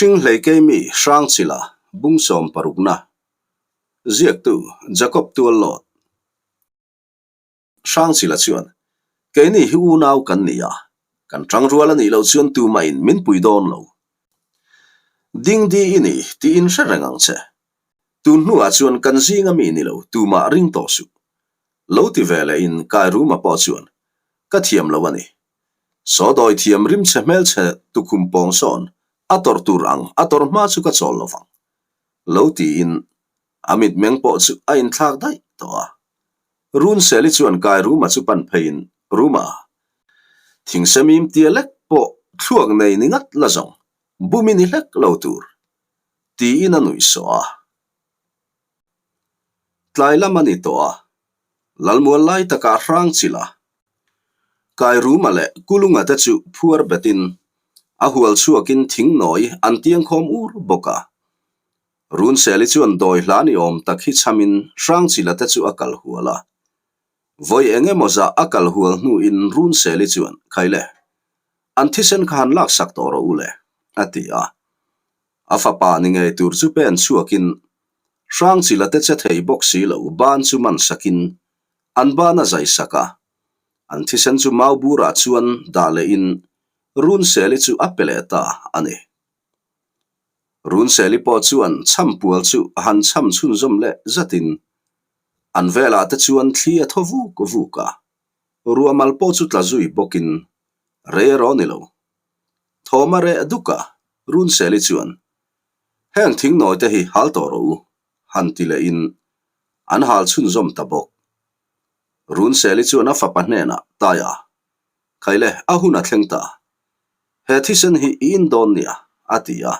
Hringhleikei mi Hrangchila bung sawmparukna ziaktu Jacob Tuallawt. Hrangchila chuan, Keini hi unau kan ni a, kan tangrual a nih loh chuan tumahin min pui dawn lo. Dingdi i ni tiin hre reng ang che. Tun hnuah chuan kan zinga mi ni lo tumah ring tawh suh. Lo ti ve lehin Kairuma pawh chuan, Ka thiam lo a ni. Saw dawi thiam rimchhe hmelchhe tukhum pawng sawn a tawrh tur ang a tawrh hma chu ka chawl lo vang. Lo tiin a mitmeng pawh chu a inthlak daih tawh a. Runseli chuan kai Ruma chu pan pheiin, Ruma, thingsemim tia lek pawh thluak nei ni ngat la zawng, bum i ni hlek lo tur, tiin a nuih sawh a. Tlai lam a ni tawh a, Lalmual lai takah hrang chilh a. Kai Ruma leh Kulunga te chu phuar betin a hual chhuakin thing nawi an tiangkhawm ur bawk a. Runseli chuan dawi hla ni awm tak hi chhamin Hrangchila te chu a kal hual a. Vawi eng emaw zah a kal hual hnuin Runseli chuan, Khaile, an thisen kha han laksak tawh rawh u le, a ti a. A fapa ni ngei tur chu pen chhuakin Hrangchila te che thei bawk si lo ban chu man sakin an ban a zai sak a. An thisen chu mau burah chuan dah lehin Runseli chu a pe leh ta a ni. Runseli pawh chuan chhampual chu a han chham chhunzawm leh zatin an velah te chuan thli a thaw vuk vuk a, ruahmal pawh chu tla zui bawkin rei erawh ni lo. Thawm a reh duk a, Runseli chuan, Heng thingnawi te hi hal tawh rawh u, han ti lehin an hal chhunzawm ta bawk. Runseli chuan a fapa hnenah, Taia, Khaile, a hun a thleng ta. He thisen hi i in dawn nia, a ti a.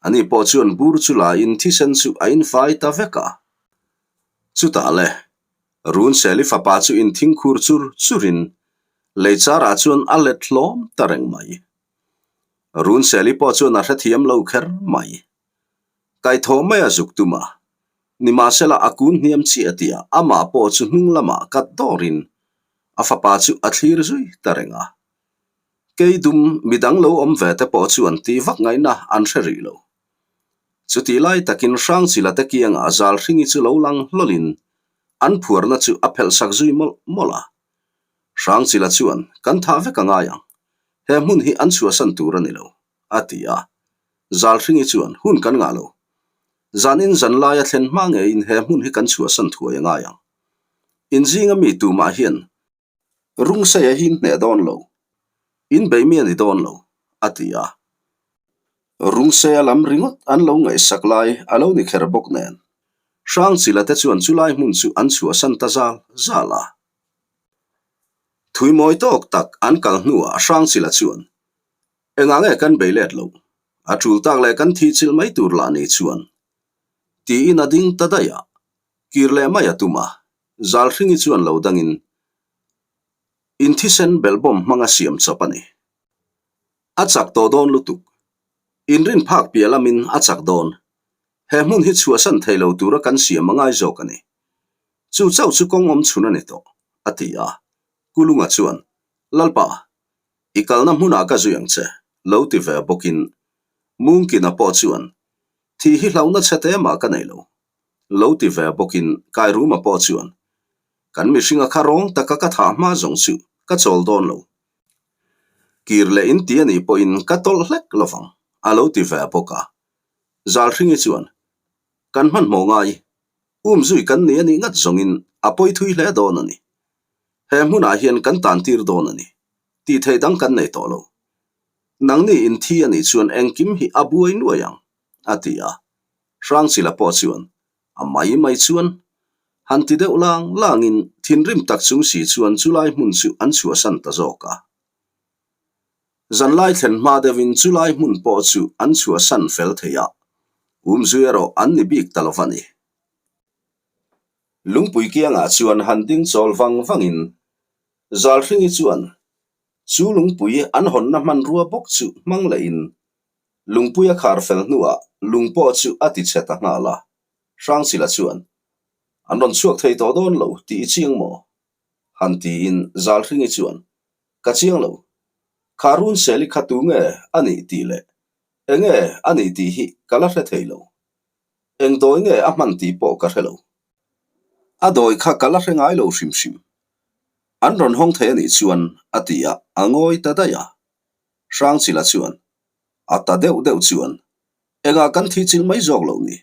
Ani pawh chuan bur chu laiin thisen chu a infai ta vek a. Chutah le, Runseli fapa chu inthingkhur chur churin lei charah chuan a let hlawm ta reng mai. Runseli pawh chuan a hrethiam lo kher mai. Kaithawh mai a zuk tum a, nimahsela a kun hniam chiah tia amah pawh chu hnung lamah kat dawrin a fapa chu a thlir zui ta reng a. Kei dum midang lo awm ve te pawh chuan tih vak ngaihna an hre rih lo. Chutih lai takin Hrangchila te kiangah zal hringi chu lo lang hlawlin an phuarna chu a phelh sak zui mawlh mawlh a. Hrangchila chuan, Kan thah vek a ngai ang. He hmun hi an chhuahsan tur a ni lo, a ti a. Zal hringi chuan, Hun kan ngah lo. Zanin zan laia thlen hma ngeiin he hmun hi kan chhuahsan thuai a ngai ang. Inzinga mi tumah hian Rungseia hi in hneh dawn lo, in bei mi a ni dawn lo, a ti a. Rungseia lam ringawt an lo ngaihsak lai a lo ni kher bawk nen, Hrangchila te chuan chulai hmun chu an chhuahsan ta zal zal a. Thuimawi tawk tak an kal hnuah Hrangchila chuan, Engah nge kan bei let loh? A tul tak leh kan thihchilh mai tur lah ni chuan, tiin a ding ta daih a, kir leh mai a tum a. Zalhringi chuan lo dangin in thisen belhbawm hmanga siam chawp a ni. A chak tawh dawn lutuk. Inrin phak piah lamin a chak dawn. He hmun hi chhuahsan thei lo tura kan siam a ngai zawk a ni. Chu chauh chu kawng awm chhun a ni tawh, a ti a. Kulunga chuan, Lalpa, i kalna hmunah ka zui ang che, lo ti ve bawkin Mungkina pawh chuan, Thih hi hlauhna chhe te mah ka nei lo. Lo ti ve bawkin Kairuma pawh chuan, Kan mihringa kha rawng taka ka thah hma zawng chu ka chawl dawn lo. Kir leh in ti a nih pawhin ka tawlh hlek lovang, a lo ti ve bawk a. Zalhringi chuan, Kan hmanhmawh ngai, um zui kan ni a nih ngat zawngin a pawi thui hle dawn a ni. He hmunah hian kan tan tir dawn a ni. Tih theih dang kan nei tawh lo. Nangni in thi a nih chuan engkim hi a buai nuai ang, a ti a. Hrangchila pawh chuan a mai mai chuan han ti deuh lang langin thinrim tak chung si chuan chulai hmun chu an chhuahsan ta zawk a. Zanlai thlen hma deuhin chulai hmun pawh chu an chhuahsan fel thei a, umzui erawh an ni bik ta lo va ni. Lungpui kiangah chuan han ding chawl vang vangin Zalhringi chuan chu lungpui an hawnna hmanrua bawk chu hmang lehin Lungpui a khar fel hnuah lung pawh chu a ti chhe ta nghal a, Hrangchila chuan, An rawn chhuak thei tawh dawn lo tih i chiang maw? Han tiin Zalhringi chuan, Ka chiang lo. Kha Runseli kha tu nge a nih tih leh. Enge a ni tih hi ka la hre thei lo. Eng dawi nge a hman tih pawh ka hre lo. A dawi kha ka la hre ngai lo hrim hrim. An rawn hawng thei a nih chuan a ti a, a ngawi ta daih a. Hrangchila chuan, A ta deuh deuh chuan engah kan thi chil mai zawk loh ni?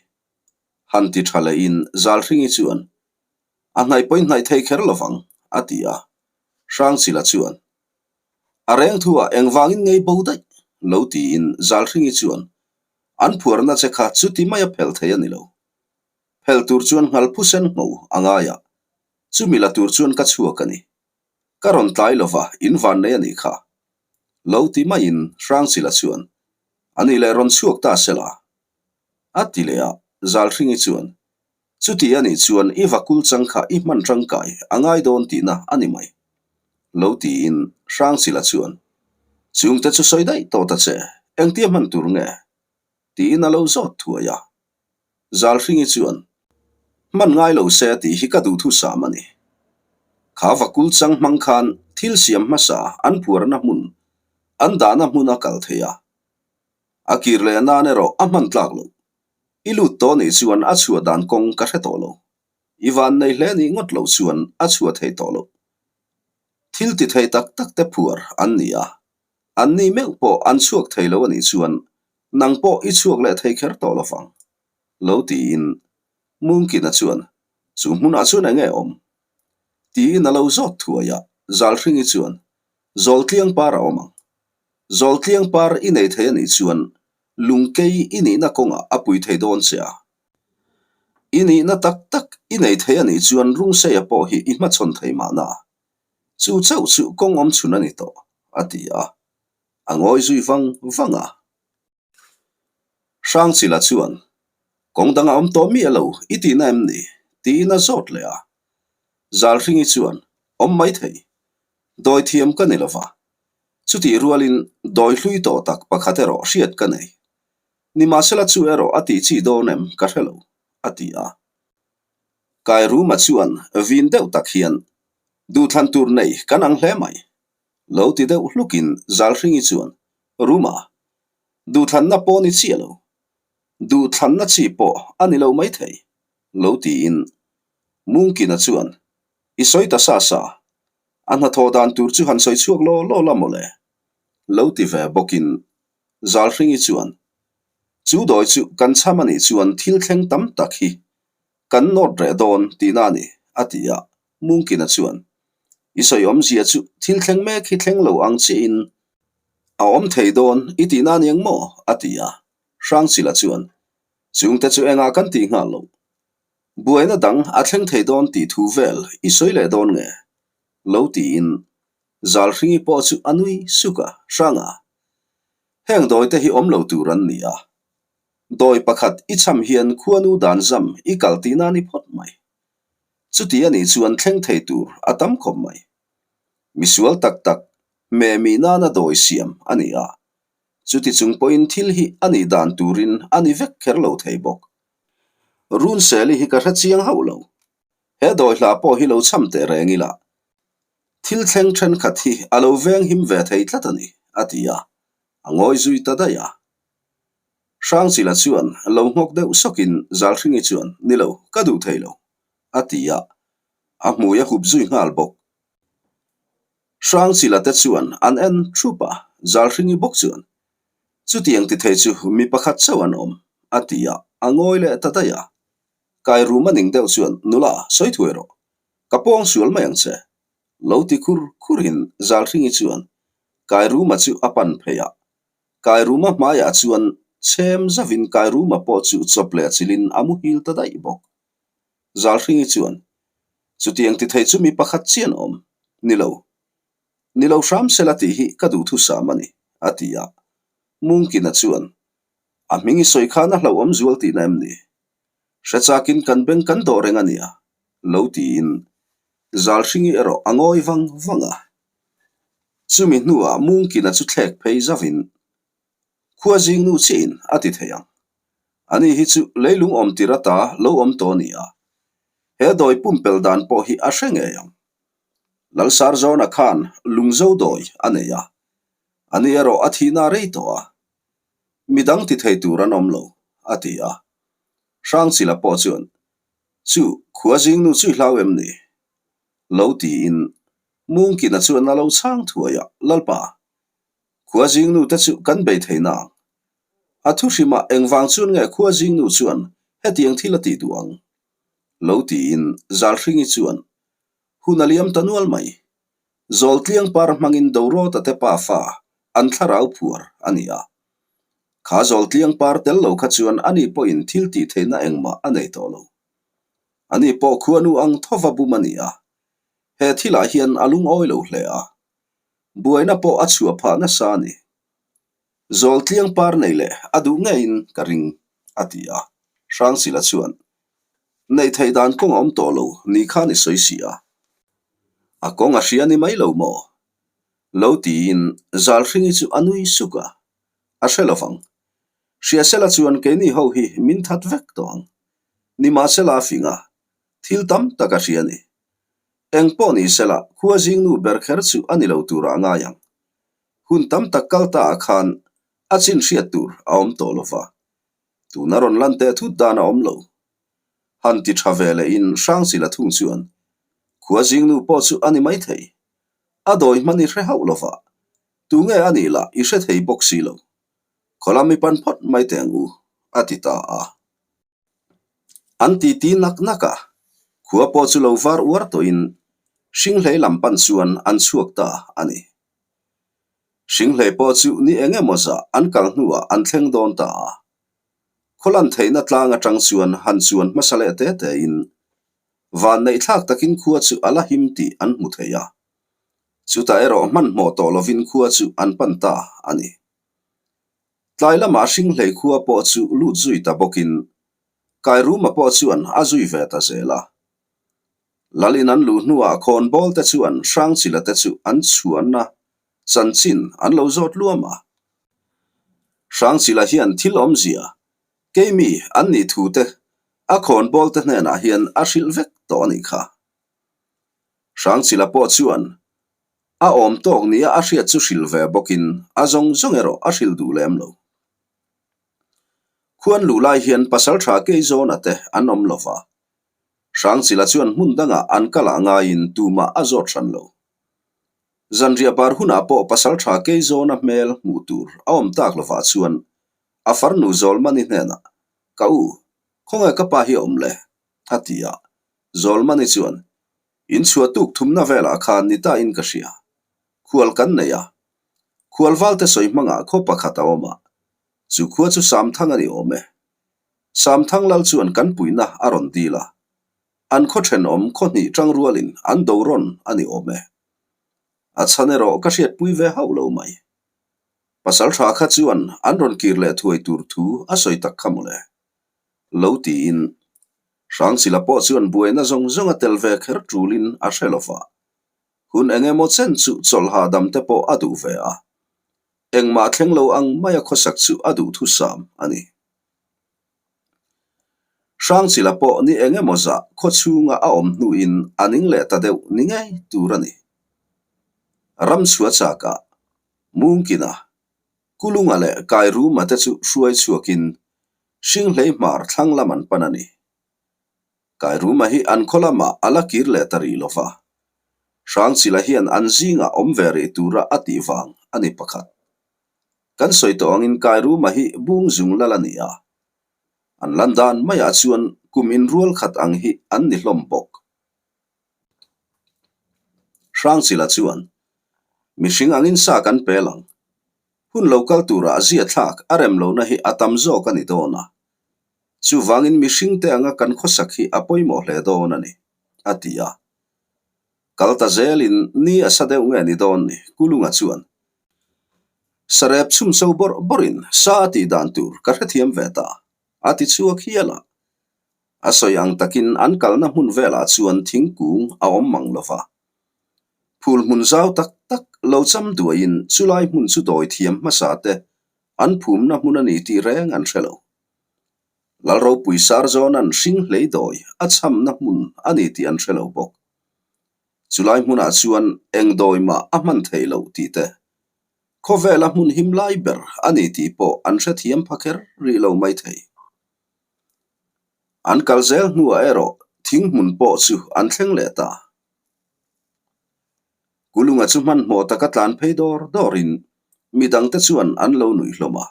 Han ti tha lehin Zalhringi chuan, A hnaih pawhin hnaih thei kher lovang, a ti a. Hrangchila chuan, A reng thuah engvangin ngei bo daih? lo tiin Zalhringi chuan, An phuarna che kha chuti maia phelh thei a ni lo. Phelh tur chuan nghalphu sen ngho a ngai a, chumi la tur chuan ka chhuak a ni. Ka rawn tlai lova in van nei a nih kha. Lo ti maiin Hrangchila chuan, A nih leh rawn chhuak ta sela. A ti leh a, Zalhringi chuan, Chuti a nih chuan i vakul chang kha i hman tangkai a ngai dawn tihna a ni mai. Lo tiin Hrangchila chuan, Chungte chu sawi daih tawh ta che, engtia hman tur nge? Tiin a lo zawt thuai a. Zalhringi chuan, Hman ngai lo se tih hi ka duhthusam a ni. Kha vakul chang hmang khan thil siam hmasa an phuarna hmun, an dahna hmun a kal thei a. A kir leh nan erawh a hman tlak loh. I lut tawh nih chuan a chhuah dan kawng ka hre tawh lo. I van nei hle nih ngawt loh chuan a chhuah thei tawh loh. Thil ti thei tak tak te phuar an ni a, an ni meuh pawh an chhuak thei lo a nih chuan nang pawh i chhuak leh thei kher tawh lovang. Lo tiin Mungkina chuan, Chu hmunah chuan eng nge awm? Tiin a lo zawt thuai a, Zalhringi chuan, Zawltliang par a awm ang. Zawltliang par i nei thei a nih chuan lungkei i nihna kawngah a pui thei dawn che a. I nihna tak tak i nei thei a nih chuan Rungseia pawh hi i hmachhawn thei mahna. Chu chauh chu kawng awm chhun a ni tawh, a ti a. A ngawi zui vang vang a. Hrangchila chuan, Kawng dang a awm tawh miah lo i tihna em ni? tiin a zawt leh a. Zalhringi chuan, Awm mai thei. Dawi thiam ka ni lova. Chutih rualin dawi hlui tawh tak pakhat erawh hriat ka nei. Nimahsela chu erawh a tih chi dawn em ka hre lo, a ti a. Kairuma chuan vin deuh tak hian, Duhthlan tur nei kan ang hle mai. Lo ti deuh hlukin Zalhringi chuan, Ruma, duhthlanna pawh ni chiah lo. Duhthlanna chi pawh a ni lo maithei, lo tiin Mungkina chuan, I sawi ta sa sa, a hnathawh dan tur chu han sawi chhuak law law la mawle, lo ti ve bawkin Zalhringi chuan, Chu dawi chu kan cham a nih chuan thil thleng tam tak hi kan nawt reh dawn tihna a ni, a ti a. Mungkina chuan, I sawi awmzia chu thil thleng mek hi thleng lo ang chiahin a awm thei dawn i tihna a ni ang maw? a ti a. Hrangchila chuan, Chungte chu engah kan tih nghal loh? Buaina dang a thleng thei dawn tih thu vel i sawi leh dawn nge? Lo tiin Zalhringi pawh chu a nui suk a, Hranga, heng dawite hi awm lo tur an ni a. Dawi pakhat i cham hian khuanu dan zam i kal tihna a ni phawt mai. Chuti a nih chuan thleng thei tur a tam khawp mai. Misual tak tak hmeh mih nana dawi siam a ni a, chuti chung pawhin thil hi a nih dan turin a ni vek kher lo thei bawk. Runseli hi ka hre chiang hauh lo. He dawi hla pawh hi lo cham teh reng ila, thil thleng thenkhat hi a lo veng him ve thei tlat a ni, a ti a, a ngawi zui ta daih a. Hrangchila chuan lo nghawk deuh sawkin Zalhringi chuan, Ni lo, ka duh thei lo, a ti a, a hmui a hup zui nghal bawk. Hrangchila te chuan an en thup a, Zalhringi bawk chuan, Chutiang ti thei chu mi pakhat chauh an awm, a ti a, a ngawi leh ta daih a. Kairum a ning deuh chuan, Nula, sawi thuai rawh. Ka pawng sual mai ang che. Lo ti khur khurin Zalhringi chuan Kairuma chu a pan phei a. Kairuma hmaiah chuan chhem zavin Kairuma pawh chu chawp leh chilin a muhil ta daih bawk. Zalhringi chuan, Chutiang ti thei chu mi pakhat chian awm. Ni lo. Ni lo hram sela tih hi ka duhthusam a ni, a ti a. Mungkina chuan, A hming i sawi khan a hlauhawm zual tihna em ni? Hre chakin kan beng kan dawh reng a nia, lo tiin Zalhringi erawh a ngawi vang vang a. Chumi hnuah Mungkina chu thlek phei zavin khua zingnu chiahin a ti thei ang. Ani hi chu leilung awm tir ata lo awm tawh a ni a, he dawi pumpelh dan pawh hi a hre ngei ang. Lalsarzawna khan lungzo dawi a nei a, ani erawh a thihna rei tawh a. Midang ti thei tur an awm lo, a ti a. Hrangchila pawh chuan, Chu, khua zingnu chu i hlau em ni? Lo tiin Mungkina chuan a lo chhang thuai a, Lalpa, khua zingnu te chu kan bei thei nang. A thu hrimah engvang chuan nge khua zingnu chuan hetiang thil a tih duh ang? Lo tiin Zalhringi chuan, Hun a liam ta nual mai. Zawltliang par hmangin Dorawta te pa fa an thlarau phuar a ni a. Kha Zawltliang par tel lo kha chuan ani pawhin thil tih theihna engmah a nei tawh lo. Ani pawh khuanu ang thova bum a ni a. He thilah hian a lungawi lo hle a. Buaina pawh a chhuah phah nasa a ni. Zawltliang par nei leh a duh ngeiin ka ring, a ti a. Hrangchila chuan, Neih theih dan kawng a awm tawh lo ni khan i sawi si a. A kawng a hria ni mai lo maw? Lo tiin Zalhringi chu a nui suk a, a hre lovang. Hriasela chuan keini ho hi min that vek tawh ang. Nimahsela a fing a, thil tam tak a hria ni. Eng pawh ni sela khua zingnu ber kher chu a ni lo turah a ngai ang. Hun tam tak kal ta ah khan a chin hriat tur a awm tawh lova, tuna rawn lan teh thut dan a awm lo. Han ti tha ve leh in Hrangchila thung chuan khua zingnu pawh chu a ni maithei. A dawi hman i hre hauh lova, tunge a nih lah i hre thei bawk si lo. Khawlam i pan phawt mai teh ang u, a ti ta a. An titi nak nak a, khua pawh chu lo var uar tawhin Hringhlei lam pan chuan an chhuak ta a ni. Hringhlei pawh chu ni eng emaw zah an kal hnuah an thleng dawn ta a. Khawlan theihna tlang atang chuan han chuan hmasa leh te tein van neih thlak takin khua chu a la him tih an hmu thei a. Chutah erawh hmanhmawh tawh lovin khua chu an pan ta a ni. Tlai lamah Hringhlei khua pawh chu lut zui ta bawkin Kairuma pawh chuan a zui ve ta zel a. Lalin an luh hnuah khawnbawl te chuan Hrangchila te chu an chhuanna chanchin an lo zawt luam a. Hrangchila hian thil awmzia keimi an nih thu te a khawnbawl te hnenah hian a hrilh vek tawh a nih kha. Hrangchila pawh chuan A awm tawk nia a hriat chu hrilh ve bawkin a zawng zawng erawh a hrilh duh lem lo. Khuan luh lai hian pasaltha Keizawna te an awm lo va, Hrangchila chuan hmun dangah an kal ah ngaiin tumah a zawt hran lo. Zanriah bar hunah pawh pasaltha Keizawna hmel hmuh tur a awm tak lovah chuan a farnu Zawlmani hnenah, Ka u, khawnge ka pa hi a awm le? a ti a, Zawlmani chuan, In chhuah tuk thumna velah khan ni ta in ka hria. Khual kan nei a. Khual valte sawi hmangah khaw pakhat a awm a. Chu khua chu Samthang a ni awm e. Samthang lal chuan kan puihna a rawn dil a. An khaw thenawm khaw hnih tang rualin an do rawn a ni awm e. A chhan erawh ka hriatpui ve hauh lo mai. Pasal tha kha chuan an rawn kir leh thuai tur thu a sawi tak kha mawle. Lo tiin Hrangchila pawh chuan buaina zawng zawng a tel ve kher tulin a hre lo va. Hun eng emaw chen chu chawlh hahdam te pawh a duh ve a. Engmah thleng lo ang maia khawsak chu a duh thusam a ni. Hrangchila pawh ni eng emaw zah khaw chhunga a awm hnuin a ning leh ta deuh ni ngei tur a ni. Ramchhuah chakah Mungkina, Kulunga leh Kairuma te chu hruai chhuakin Hringhlei hmar thlang lam an pan a ni. Kairuma hi an khaw lamah a la kir leh ta rih lo va, Hrangchila hian an zingah awm ve rih tura a tih vang a ni pakhat. Kan sawi tawh angin Kairuma hi bung zung lal a ni a, an lan dan maiah chuan kum inrual khat ang hi an ni hlawm bawk. Hrangchila chuan, Mihring angin sa kan pel ang. Hun lo kal turah zia thlak a rem lohna hi a tam zawk a ni dawn a. Chuvangin mihringte anga kan khawsak hi a pawimawh hle dawn a ni, a ti a. Kal ta zelin ni a sa deuh nge ni dawn ni, Kulunga chuan sarep chhum cho bawrh bawrhin sa a tih dan tur ka hrethiam ve ta, a ti chhuak hial a. A sawi ang takin an kalna hmun velah chuan thingkung a awm mang lo va. Phul hmun zau tak tak lo cham duaiin chulai hmun chu dawi thiam hmasa te an phumna hmun a ni tih reng an hre lo. Lalropui Sarzawna'n hring hlei dawi a chhamna hmun a ni tih an hre lo bawk. Chulai hmunah chuan eng dawi mah a hman theih loh tih te. Khawvela hmun him lai ber a ni tih pawh an hrethiam pha kher rih lo maithei. An kal zel hnuah erawh thing hmun pawh chu an thleng leh ta. Kulunga chu hmanhmawh taka tlan phei dawr dawrin midangte chuan an lo nuih hlawm a.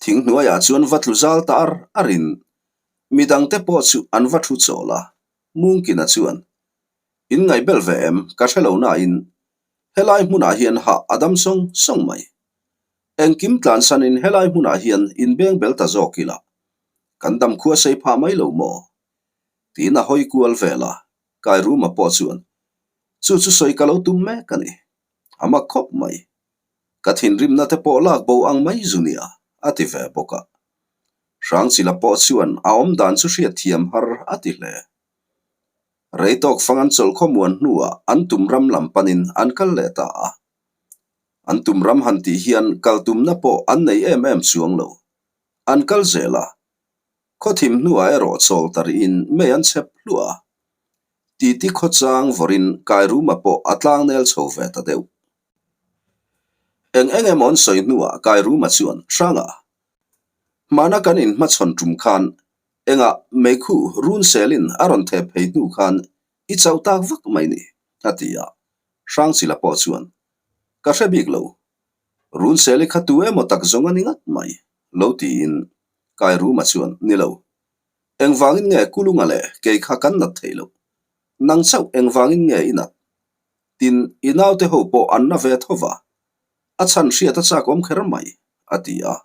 Thing hnuaiah chuan va tlu zal ta ar arin midangte pawh chu an va thu chawl a, Mungkina chuan, In ngaihbel ve em? Ka hre lo nain helai hmunah hian hah a dam sawng sawng mai. Engkim tlansanin helai hmunah hian inbengbel ta zawk ila, kan dam khua sei phah mai lo maw? Tiin a hawi kual vel a, Kairuma pawh chuan, Chu chu sawi ka lo tum mek a ni. A mak khawp mai. Ka thinrimna te pawh lak bo ang mai zu nia, a ti ve bawk a. Hrangchila pawh chuan a awm dan chu hriatthiam har a ti hle. Rei tawk fang an chawlh khawmuan hnuah an tum ram lam panin an kal leh ta a. An tum ram han tih hian kal tumna pawh an nei em em chuang lo. An kal zel a. Khawthim hnuah erawh chawl ta rihin mei an chhep hluah a. Titi khawchang vawrin Kairuma pawh a tlangnel chho ve ta deuh. Eng eng emaw an sawi hnuah Kairuma chuan, Hranga, hmana kan inhmachhawn tum khan engah meikhu run selin a rawn thep phei hnu khan i chauh tak vak mai ni, a ti a. Hrangchila pawh chuan, Ka hre bik lo. Run seli kha tu emaw tak zawng a ni ngat mai, lo tiin Kairuma chuan, Ni lo. Engvangin nge Kulunga leh kei kha kan nat theih loh? Nang chauh engvangin nge i nat? Tin, i naute ho pawh an na ve tho va, a chhan hriat a chak awm kher mai, a ti a.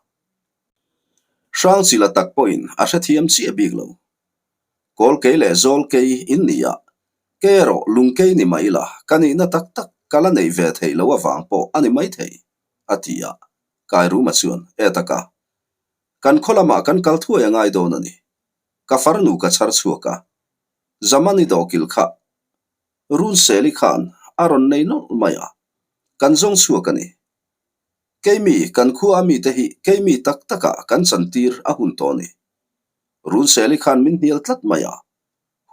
Hrangchila tak pawhin a hrethiam chiah bik lo. Kawlkei leh Zawlkei in ni a, kei erawh Lungkei ni mah ila ka nihna tak tak ka la neih ve theih loh avang pawh a ni maithei, a ti a. Kairuma chuan, E taka, kan khaw lamah kan kal thuai a ngai dawn a ni. Ka farnu ka chhar chhuak a, Zamani dawhkilh kha Runseli khan a rawn nei nawlh mai a, kan zawng chhuak a ni. Keimi kan khua a mite hi keimi tak takah kan chantir a hun tawh a ni. Runseli khan min hnial tlat mai a,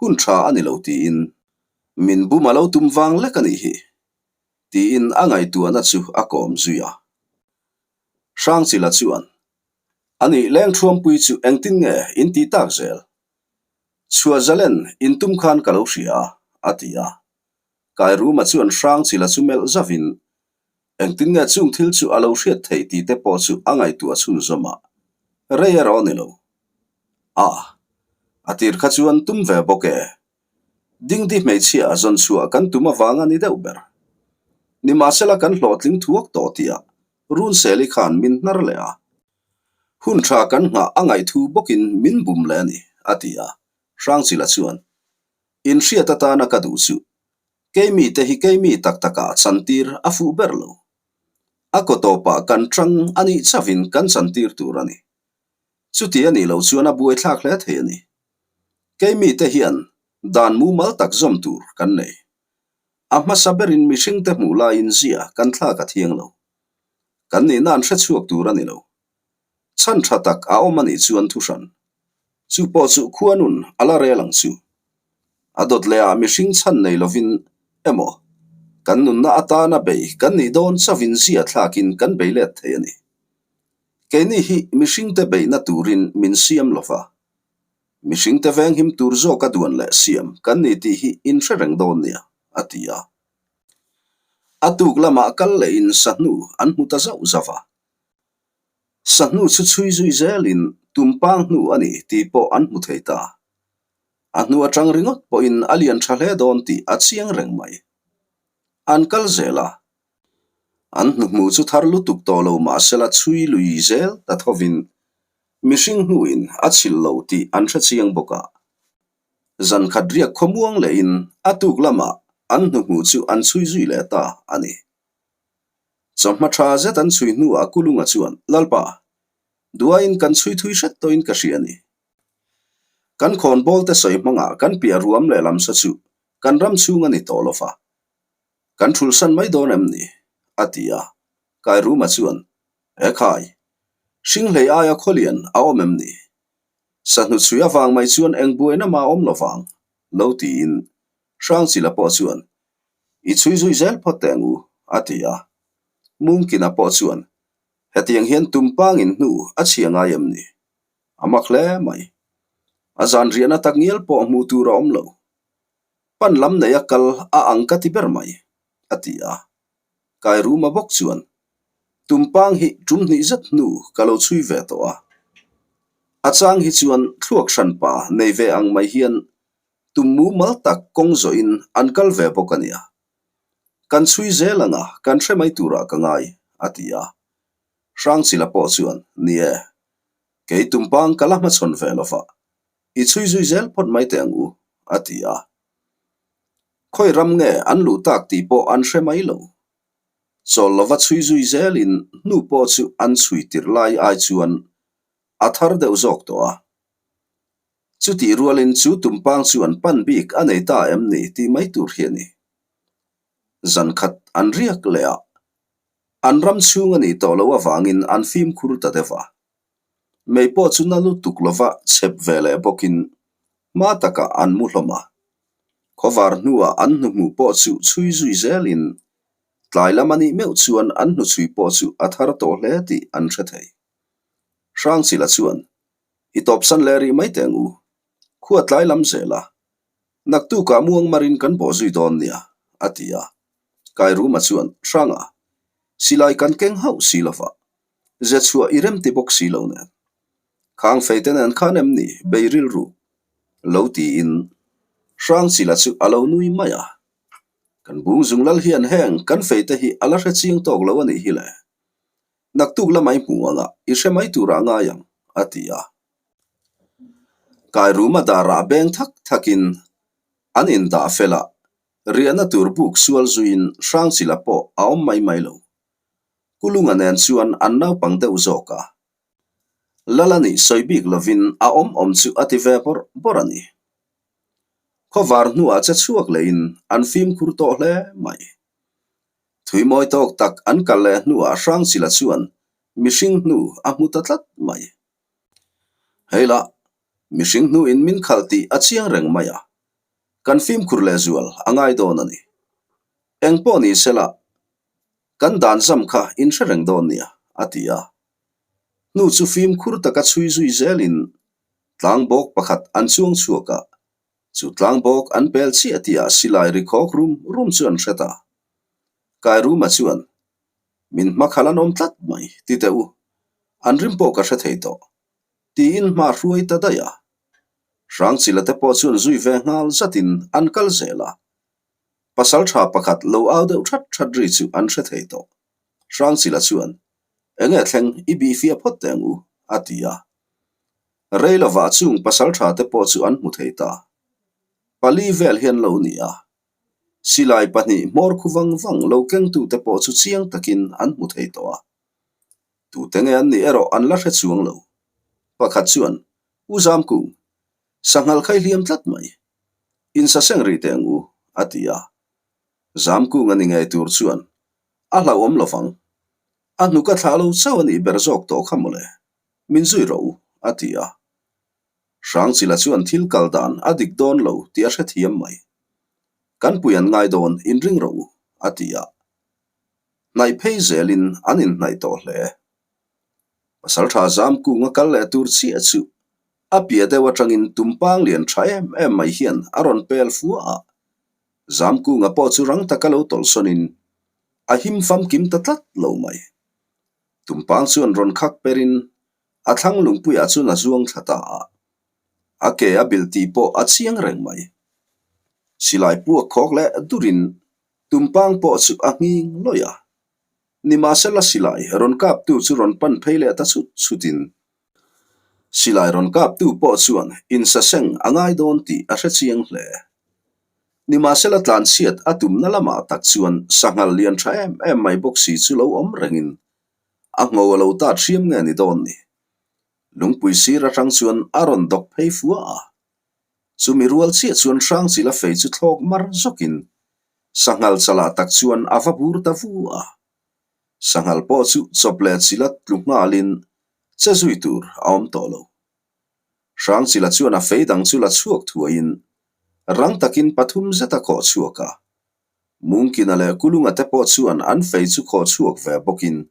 hun tha a ni lo tiin min bum a lo tum vang lek a nih hi, tiin a ngaihtuahna chu a kawm zui a. Hrangchila chuan, Anih Lengthuampui chu engtin nge in tih tak zel? Chhuah zalen in tum khan ka lo hria a, a ti a. Kairuma chuan Hrangchila chu melh zavin, Engtin nge chung thil chu a lo hriat theih tih te pawh chu a ngaihtuah chhunzawm a, rei erawh a ni lo. A, a tir kha chuan tum ve bawk e. Dingdi hmeichhia a zawn chhuah kan tum avang a ni deuh ber. Nimahsela kan hlawhtling thuak tawh tih ah Runseli khan min hnar leh a. Hun tha kan nghah a ngaihthu bawkin min bum leh a ni, a ti a. Hrangchila chuan, Inhriat atana ka duh chu keimi te hi keimi tak takah chantir a fuh ber lo. A kaw tawpah kan tang a nih chauhin kan chantir tur a ni. Chuti a nih loh chuan a buaithlak hle thei a ni. Keimi te hian dan mumal tak zawm tur kan nei. A hmasa berin mihringte hmuh laiin zia kan thlak a thiang lo. Kan nihna an hre chhuak tur a ni lo. Chhan tha tak a awm a nih chuan thuhran. Chu pawh chu khua nun a la rel ang chu. A dawt leh ah mihring chhan nei lovin emaw kan nunna atana bei kan nih dawn chauhin zia thlakin kan bei let thei a ni. Keini hi mihringte beihna turin min siam lova. Mihringte venghim tur zawka duan leh siam kan ni tih hi in hre reng dawn nia, a ti a. A tuk lamah kal lehin sahnu an hmu ta zauh zauh a. Sahnu chu chhui zui zelin tumpang hnu a ni tih pawh an hmu thei ta. A hnu atang ringawt pawhin a lian tha hle dawn tih a chiang reng mai. An kal zel a. An hnuhmuh chu thar lutuk tawh lo mahsela chhui lui zel ta thovin mihring hnuin a chhilh lo tih an hre chiang bawk a. Zan khat riak khawmuang lehin a tuk lamah an hnuhmuh chu an chhui zui leh ta a ni. Chawhma tha zet an chhui hnuah Kulunga chuan, Lalpa, duaiin kan chhui thui hret tawhin ka hria a ni. Kan khawnbawl te sawi hmangah kan piah ruam leh lam saw chu kan ram chhung a ni tawh lo va, kan thulsan mai dawn em ni? a ti a. Kairuma chuan, Ekhai, hringhlei aia khawlian a awm em ni? Sahnu chhui avang mai chuan eng buaina mah a awm lo vang, lo tiin Hrangchila pawh chuan, I chhui zui zel phawt teh ang u, a ti a. Mungkina pawh chuan, Hetiang hian tumpangin hnu a chhia ngai em ni? A mak hle mai. A zan riahna tak ngial pawh hmuh tur a awm lo. Pan lam nei a kal a ang ka ti ber mai, a ti a. Kairuma bawk chuan, Tumpang hi tum hnih zet hnu ka lo chhui ve tawh a. A chang hi chuan thluak hranpa nei ve ang mai hian tum mumal tak kawng zawhin an kal ve bawk a nia. Kan chhui zel anga kan hre mai turah ka ngai, a ti a. Hrangchila pawh chuan, Ni e, kei tumpang ka la hmachhawn ve lo va, i chhui zui zel phawt mai teh ang u, a ti a. Khawi ram nge an luh tak tih pawh an hre mai lo. Chawl lova chhui zui zelin hnu pawh chu an chhui tirh lai ai chuan a thar deuh zawk tawh a. Chutih rualin chu tumpang chu an pan bik a nei ta em ni tih mai tur hi a ni. Zan khat an riak leh a, an ram chhung a nih tawh loh avangin an fimkhur ta deuh a. Mei pawh chu na lutuk lova chhep ve leh bawkin hma takah an mu hlawm a. Khawvar hnuah an hnuhmuh pawh chu chhui zui zelin tlai lam a nih meuh chuan an hnuchhui pawh chu a thar tawh hle tih an hre thei. Hrangchila chuan, I tawpsan leh rih mai teh ang u. Khua tlai lam zel a, naktukah muang marin kan bawh zui dawn nia, a ti a. Kairuma chuan, Hranga, silai kan keng hauh si lova, ze chhuah i rem ti bawk si lo nen. Khang fei te nen khan em ni bei rilru? Lo tiin Hrangchila chu a lo nui mai a. Kan bung zung lal hian heng kan fei te hi a la hre chiang tawk lo a nih hi le. Naktuk lamah i hmu anga i hre mai turah ngai ang, a ti a. Kairuma darah beng thak thakin an indah fel a, riahna tur buk sual zuiin Hrangchila pawh a awm mai mai lo. Kulunga nen chuan an naupang deuh zawk a. Lala nih sawi bik lovin a awm awm chu a ti ve bawrh bawrh a ni. Khawvar hnuah che chhuak lehin an fimkhur tawh hle mai. Thui mawi tawk tak an kal leh hnuah Hrangchila chuan mihring hnu a hmu ta tlat mai. Hei lah, mihring hnuin min khalh tih a chiang reng mai a, kan fimkhur lehzual a ngai dawn a ni. Engpawh ni sela, kan dan zam kha in hre reng dawn nia, a ti a. Hnu chu fimkhur taka chhui zui zelin tlangbawk pakhat an chuang chhuak a, Chu tlangbawk an pel chiah tihah silai ri khawk rum rum chu an hre ta. Kairuma chuan, Min hmakhal an awm tlat mai, ti teh u. An rim pawh ka hre thei tawh. Tiin hma hruai ta daih a. Hrangchila te pawh chuan zui ve nghal zatin an kal zel a. Pasal tha pakhat lo au deuh that that ri chu an hre thei tawh. Hrangchila chuan, Enge thleng i bihfiah phawt teh ang u, a ti a. Rei lovah chung pasal tha te pawh chu an hmu thei ta. Pali vel hian lo ni a. Silai pahnih hmawr khu vang vang lo kengtu te pawh chu chiang takin an hmu thei tawh a. Tute nge an nih erawh an la hre chuang lo. Pakhat chuan, U Zamkung, sanghal kha i hliam tlat mai. Insaseng rih teh ang u, a ti a. Zamkung a ni ngei tur chuan a hlauhawm lovang. A hnuk a thlah lo chauh a nih ber zawk tawh kha mawle. Min zui rawh u, a ti a. Hrangchila chuan thil kal dan a dik dawn lo tih a hrethiam mai. Kan pui an ngai dawn, inring rawh u, a ti a. Hnaih phei zelin an inhnaih tawh hle. Pasaltha Zamkunga kal leh tur chiah chu a piah deuh atangin tumpang lian tha em em mai hian a rawn pel fua a. Zamkunga pawh chu rang taka lo tawlhsawnin a him famkim ta tlat lo mai. Tumpang chuan rawn khak perin a thlang lungpuiah chuan a zuang thla ta a, a ke a bilh tih pawh a chiang reng mai. Silai puak khawk leh durin tumpang pawh chu a nghing lawih a. Nimahsela silai rawn kaptu chu rawn pan phei leh ta chut chutin silai rawn kaptu pawh chuan insaseng a ngai dawn tih a hre chiang hle. Nimahsela tlanchhiat a tumna lamah tak chuan sanghal lian tha em em mai bawk si chu lo awm rengin a ngho a lo tat hriam nge ni dawn ni. Lungpui sir atang chuan a rawn dawk phei fua a. Chumi rual chiah chuan Hrangchila fei chu thlawk mar zawkin sanghal chalah tak chuan a va bur ta vu a. Sanghal pawh chu chawp leh chila tlu nghalin che zui tur a awm tawh lo. Hrangchila chuan a fei dang chu la chhuak thuaiin rang takin pathum zet a khawh chhuak a. Mungkina leh Kulunga te pawh chuan an fei chu khawh chhuak ve bawkin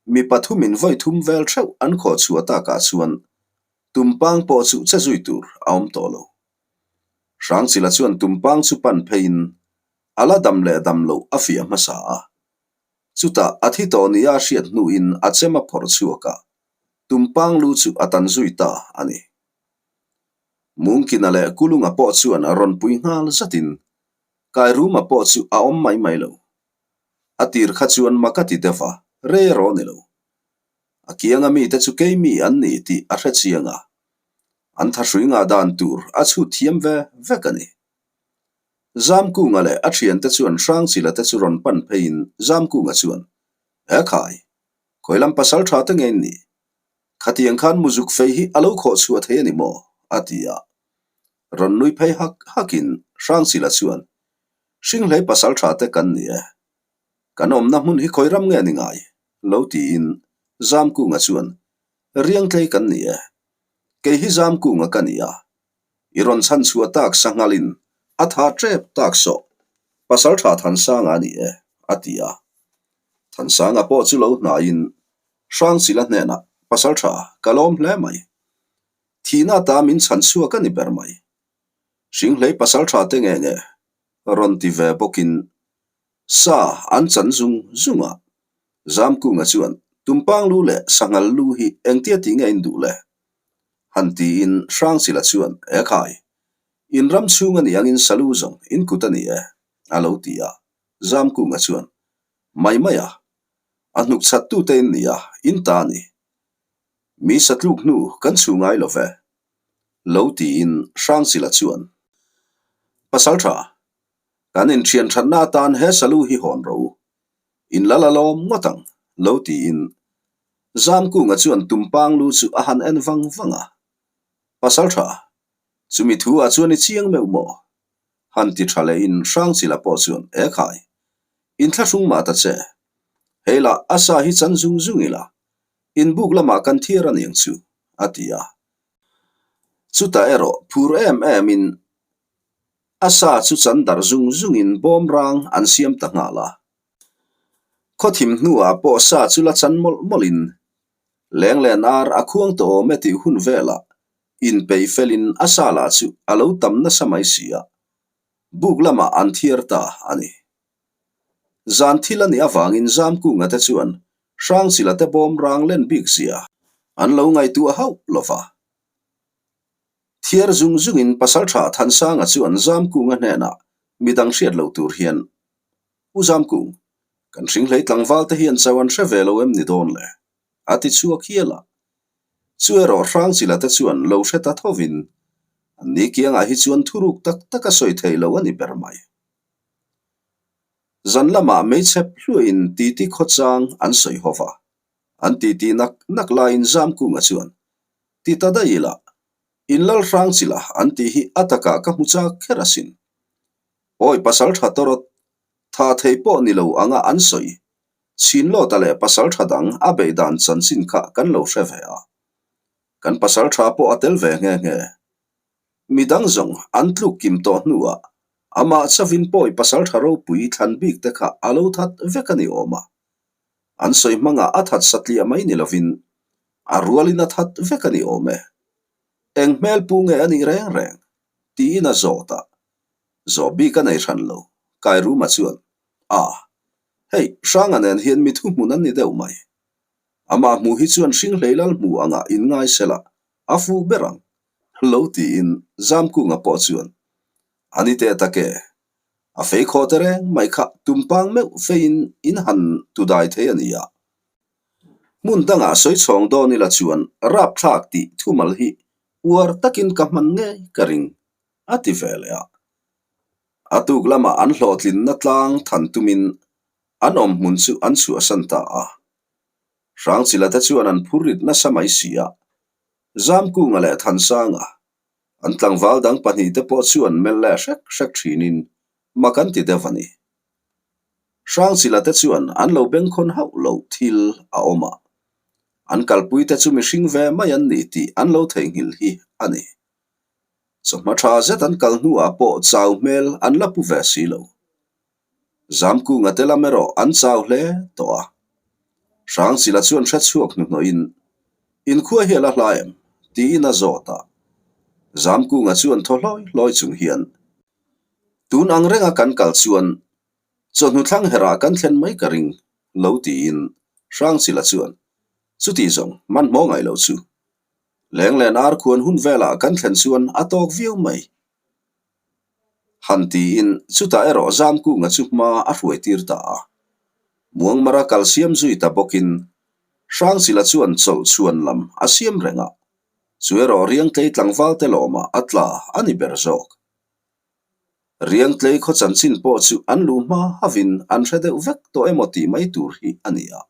mi pathumin vawi thum vel theuh an khawh chhuah takah chuan Tumpang pawh chu che zui tur a awm tawh lo. Hrangchila chuan Tumpang chu pan pheiin a la dam leh dam loh a fiah hmasa a. Chutah a thi tawh nia a hriat hnuin a chem a phawrh chhuak a, Tumpang lu chu a tan zui ta a ni. Mungkina leh Kulunga pawh chuan a rawn pui nghal zatin Kairuma pawh chu a awm mai mai lo. A tir kha chuan mak a ti deuh a, rei erawh a ni lo. A kianga mite chu keimi an ni tih a hre chiang a, an thahrui ngah dan tur a chhut thiam ve vek a ni. Zamkunga leh a thiante chuan Hrangchila te chu rawn pan pheiin Zamkunga chuan, He khai, khawi lam pasal tha te nge in nih? Khatiang khan muzuk fei hi a lo khawh chhuah thei a ni maw? a ti a. Rawn nui phei hak hakin Hrangchila chuan, Hringhlei pasal tha te kan ni e. Kan awmna hmun hi khawi ram nge ni ngai? lo tiin Zamkunga chuan, Riangtlei kan ni e. Kei hi Zamkunga ka ni a. I rawn chhan chhuah tak sanghalin a tha tep tak sawh. Pasal tha Thansanga a ni e, a ti a. Thansanga pawh chu lo hnaiin Hrangchila hnenah, Pasal tha, ka lawm hle mai. Thihna ata min chhan chhuak a ni ber mai. Hringhlei pasal tha te nge nge rawn ti ve bawkin sa an chan zung zung a. Zamkunga chuan, Tumpang lu leh sanghal lu hi engtia tih nge in duh le? Han tiin Hrangchila chuan, E khai, in ram chhung a nih angin salu zawng in kut a ni e, a lo ti a. Zamkunga chuan, Mai mai a, a hnuk chhat tute in ni a, in ta a ni. Mi satluk hnu kan chhu ngai lo ve, lo tiin Hrangchila chuan, Pasal tha, kan inthian thatna atan he salu hi hawn ro, in la la lawm ngawt ang, lo tiin Zamkunga chuan Tumpang lu chu a han en vang vang a. Pasal tha, chumi thu ah chuan i chiang meuh maw? Han ti tha lehin Hrangchila pawh chuan, E khai, inthlahrung mah ta che. Hei lah a sa hi chan zung zung ila, inbuk lamah kan thiar a niang chu, a ti a. Chutah erawh phur em emin a sa chu chan darh zung zungin bawm rang an siam ta nghal a. Khawthim hnuah pawh sa chu la chan mawlh mawlhin lenglen ar a khuang tawh awm e tih hun velah inpeih felin a sa lah chu a lo tam nasa mai si a, buk lamah an thiar ta a ni. Zan thil a nih avangin Zamkunga te chuan Hrangchila te bawm rang len bik zia an lo ngaihtuah hauh lo va. Thiar zung zungin Pasaltha Thansanga chuan Zamkunga hnenah midang hriat loh tur hian U Zamkung, kan hringhlei tlangval te hian chau an hre ve lo em ni dawn le? a ti chhuak hial a. Chu erawh Hrangchila te chuan lo hre ta thovin an ni kiangah hi chuan thuruk tak tak a sawi thei lo a ni ber mai. Zan lamah meichep hluahin titi khawchang an sawi ho va, an titi nak nak laiin Zamkunga chuan, Ti ta daih ila, in lal Hrangchila an tih hi a takah ka hmu chak kher asin. Awi pasal tha tawrawt, tha thei pawh ni lo anga an sawi, Chinlawta leh pasal tha dang a beih dan chanchin kha kan lo hre ve a. Kan pasal tha pawh a tel ve nghe nghe. Mi dang zawng an tluk kim tawh hnuah amah chavin pawi pasal tha ropui thlan bik te kha a lo that vek a ni awm a. An sawi hmangah a that satliah mai ni lovin a rualin a that vek a ni awm e. Eng hmel pu nge a nih reng reng? tiin a zawt a. Zawh bik a nei hran lo, Kairuma chuan, A, hei, Hranga nen hian mi thuhmun an ni deuh mai. Amah hmuh hi chuan Hringhlei lal hmu angah inngai sela a fuh ber ang, lo tiin Zamkunga pawh chuan, A ni teh tak e, a fei khaw te reng mai kha tumpang meuh feiin in han tudai thei a nia. Hmun dangah sawi chhawng dawn ila chuan rapthlak tih thumal hi uar takin ka hman ngei ka ring, a ti ve leh a. A tuk lamah an hlawhtlinna tlang than tumin an awm hmun chu an chhuahsan ta a. Hrangchila te chuan an phur rit nasa mai si a, Zamkunga leh Thansanga, an tlangval dang pahnihte pawh chuan melh leh hrek hrek thinin mak an ti deuh a ni. Hrangchila te chuan an lo bengkhawn hauh loh thil a awm a, an kalpuite chu mihring ve mai an ni tih an lo theihnghilh hi a ni. Chawhma tha zet an kal hnuah pawh chau hmel an la pu ve si lo. Zamkunga te lam erawh an chau hle tawh a. Hrangchila chuan hre chhuak hnuhnawhin, Inkhua hi a la hla em? tiin a zawt a. Zamkunga chuan thaw hlawi hlawi chung hian, Tun ang renga kan kal chuan chawhnu thlang herah kan thlen mai ka ring lo tiin Hrangchila chuan, Chuti zawng, hmanhmawh ngaih lo chu. Lenglen ar khuan hun velah kan thlen chuan a tawk viau mai. Han tiin chutah erawh Zamkunga chu hma a hruai tir ta a. Muangmara kal siam zui ta bawkin Hrangchila chuan chawlh chhuan lam a siam reng a, chu erawh Riangtlei tlangval te lawmah a tla a ni ber zawk. Riangtlei khaw chanchin pawh chu an luh hma havin an hre deuh vek tawh emaw tih mai tur hi a ni a.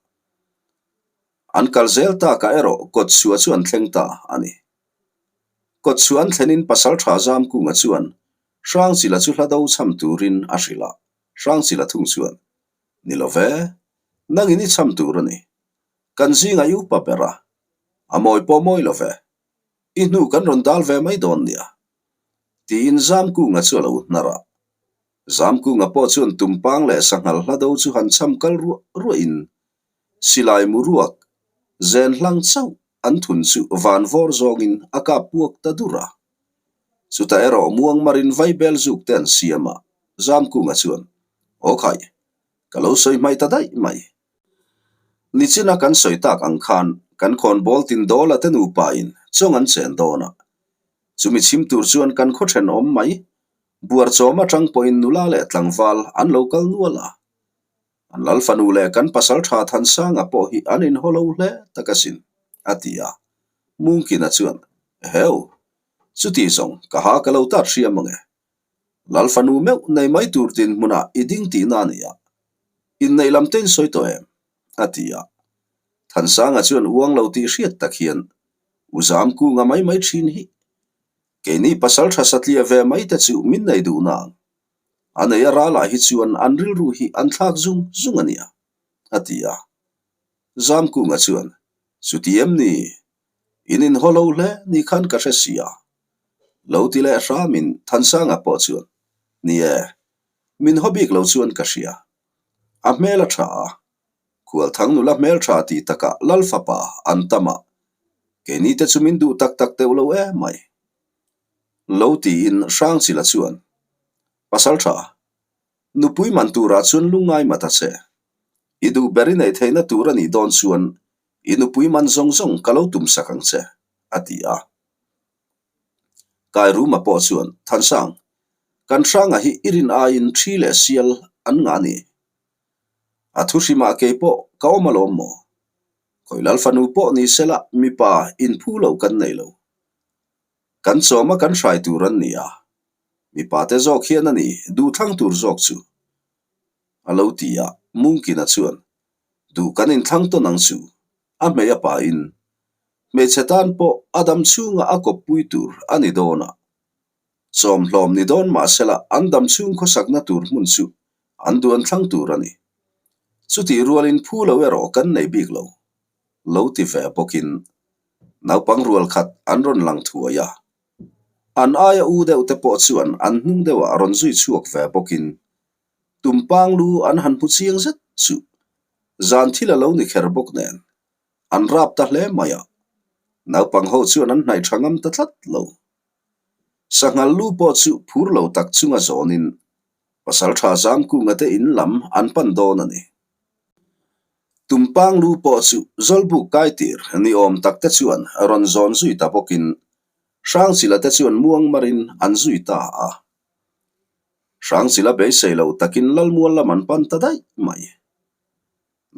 An kal zel takah erawh kawtchhuah chu an thleng ta a ni. Kawtchhuah an thlenin Pasalṭha Zamkunga chuan Hrangchila chu hla do cham turin a hrilh a, Hrangchila thung chuan, Ni lo ve, nangin i cham tur a ni. Kan zingah i upa ber a, a mawi pawh mawi lo ve. I hnu kan rawn dal ve mai dawn nia. Tiin Zamkunga chu a lo hnar a. Zamkunga pawh chuan tumpang leh sanghal hla do chu han cham kal ruah ruahin Silai muruak zen hlang chauh an thun chu van vawr zawngin a kap puak ta dur a. Chutah erawh muangmarin vaibel zuk te an siam a, Zamkunga chuan, Aw khai, ka lo sawi hmai ta daih mai. Nichina kan sawi tak ang khan kan khawnbawl tin dawla te nupain chawng an chen dawn a. Chumi chhim tur chuan kan khaw thenawm mai, buarchawm atang pawhin nula leh tlangval an lo kal nual a. An lal fanu leh kan pasal tha Thansanga pawh hi an inhaw lo hle tak asin, a ti a. Mungkina chuan, Eheu, chuti zawng ka ha ka lo tat hriam ang e. Lal fanu meuh nei mai tur dinhmunah i ding tihna a ni a, inneih lam te in sawi tawh em? a ti a. Thansanga chuan uang lo tih hriat tak hian, U Zamkunga mai mai thin hi, keini pasal tha satliah ve mai te chu min nei duh na ang. A nei a ralah hi chuan an rilru hi an thlak zung zung a nia, a ti a. Zamkunga chuan, Chuti em ni? In inhaw lo hle ni khan ka hre si a. Lo ti leh hramin Thansanga pawh chuan, Ni e, min haw bik lo chuan ka hria. A hmel a tha a, Khualthang nula hmel tha tih takah Lal fapa an tam a, keini te chu min duh tak tak deuh lo em mai. Lo tiin Hrangchila chuan, Pasal tha, nupui man turah chuan lungngai ma ta che. I duh ber i neih theihna tur a nih dawn chuan i nupui man zawng zawng ka lo tum sak ang che, a ti a. Kairuma pawh chuan, Thansang, kan Hranga hi i rin aiin thi leh sial an ngah a ni. A thu hrimah kei pawh ka awm alawm maw? Khawi lal fanu pawh ni sela mipa inphu lo kan nei lo. Kan chawma kan hrai tur an ni a, mipa te zawk hian a ni duhthlang tur zawk chu. A lo ti a, Mungkina chuan, Duh kan inthlang tawn ang chu, a hmei a pahin, hmeichhe tan pawh a dam chhunga a kawppui tur a ni dawn a. Chawmhlawm ni dawn mahsela an dam chhung khawsakna tur hmun chu an duan thlang tur a ni. Chutih rualin phu lo erawh kan nei bik lo. Lo ti ve bawkin naupang rual khat an rawn lang thuai a. An aia u deuh te pawh chuan an hnung deuhah rawn zui chhuak ve bawkin tumpang lu an han hmu chiang zet chu zan thil a lo ni kher bawk nen an rap ta hle mai a. Naupang ho chuan an hnaih tha ngam ta tlat lo. Sanghal lu pawh chu phur lo tak chunga zawnin Pasaltha Zamkunga te in lam an pan dawn a ni. Tumpang lu pawh chu Zawlbuk kai tir ni awm tak te chuan rawn zawn zui ta bawkin Hrangchila te chuan muangmarin an zui ta a. Hrangchila beisei lo takin Lalmual lam an pan ta daih mai.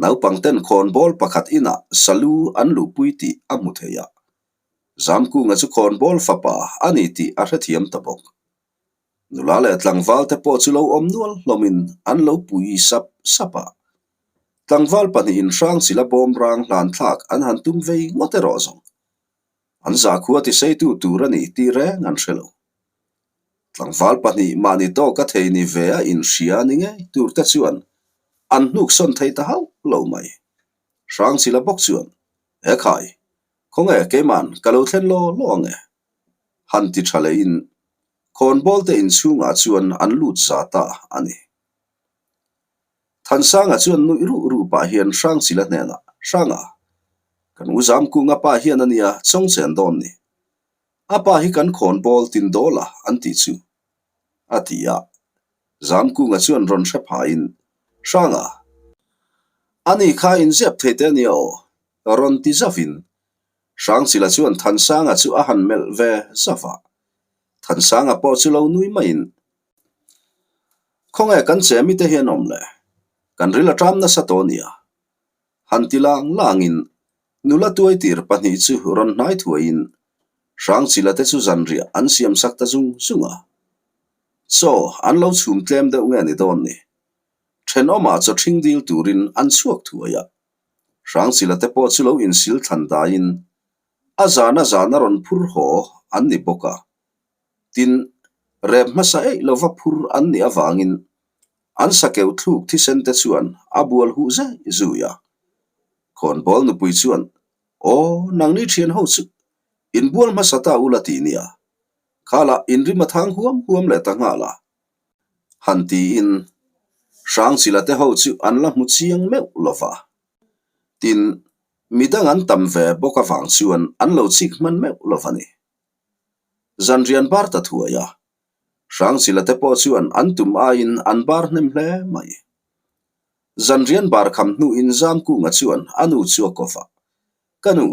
Naupang ten khawnbawl pakhat inah salu an luhpui tih a hmu thei a. Zamkunga chu khawnbawl fapa a ni tih a hrethiam ta bawk. Nula leh tlangval te pawh chu lo awm nual hlawmin an lo pui sap sap a. Tlangval pahnihin Hrangchila bawm rang hlan thlak an han tum vei ngawt erawh zawng. An zakhua tiseitu tur a ni tih reng an hre lo. Tlangval pahnih mahni tawka thei ni ve a inhria ni ngei tur te chuan an hnuk sawn thei ta hauh lo mai. Hrangchila bawk chuan, He khai, khawnge keiman ka lo thlen law law ang e? Han ti tha leiin khawnbawl te inchhungah chuan an lut za ta a ni. Thansanga chuan nuih ruh ruh pah hian Hrangchila hnenah, Hranga, kan u Zamkunga pa hian a nia chawngchen dawn ni. A pa hi kan khawn bawl tin dawl a an tih chu, a ti a. Zamkunga chuan rawn hre phaiin, Hranga, ani kha inzep thei te a nia aw, rawn ti zavin Hrangchila chuan Thansanga chu a han melh ve zauh a. Thansanga pawh chu lo nui maiin, Khawnge kan che mite hian awm le? Kan ril a ṭam nasa tawh nia. Han ti lang langin nula tuaitir pahnih chu rawn hnai thuaiin Hrangchila te chu zanriah an siam sak ta zung zung a. Chaw an lo chhum tlem deuh nge ni dawn ni? Ṭhenawmah chaw ṭhing dil turin an chhuak thuai a. Hrangchila te pawh chu lo insil thlan daiin a zan a zan a rawn phur haw an ni bawk a. Tin, rep hmasa eih lova phur an nih avangin an sakeu thluk thisen te chuan a bual huh zai zui a. Khawnbawl nupui chuan, Aw, nangni thian ho chu inbual hmasa ta ula ti nia, khalah inrim a thang huam huam leh ta nghal a. Han tiin Hrangchila te ho chu an la hmu chiang meuh lova. Tin, midang an tam ve bawk avang chuan an lo chik hman meuh lova ni. Zanrian bar ta thuai a, Hrangchila te pawh chuan an tum aiin an bar hnem hle mai. Zanrian bar kham hnuin Zamkunga chuan a nu chu a kawp a, Ka nu,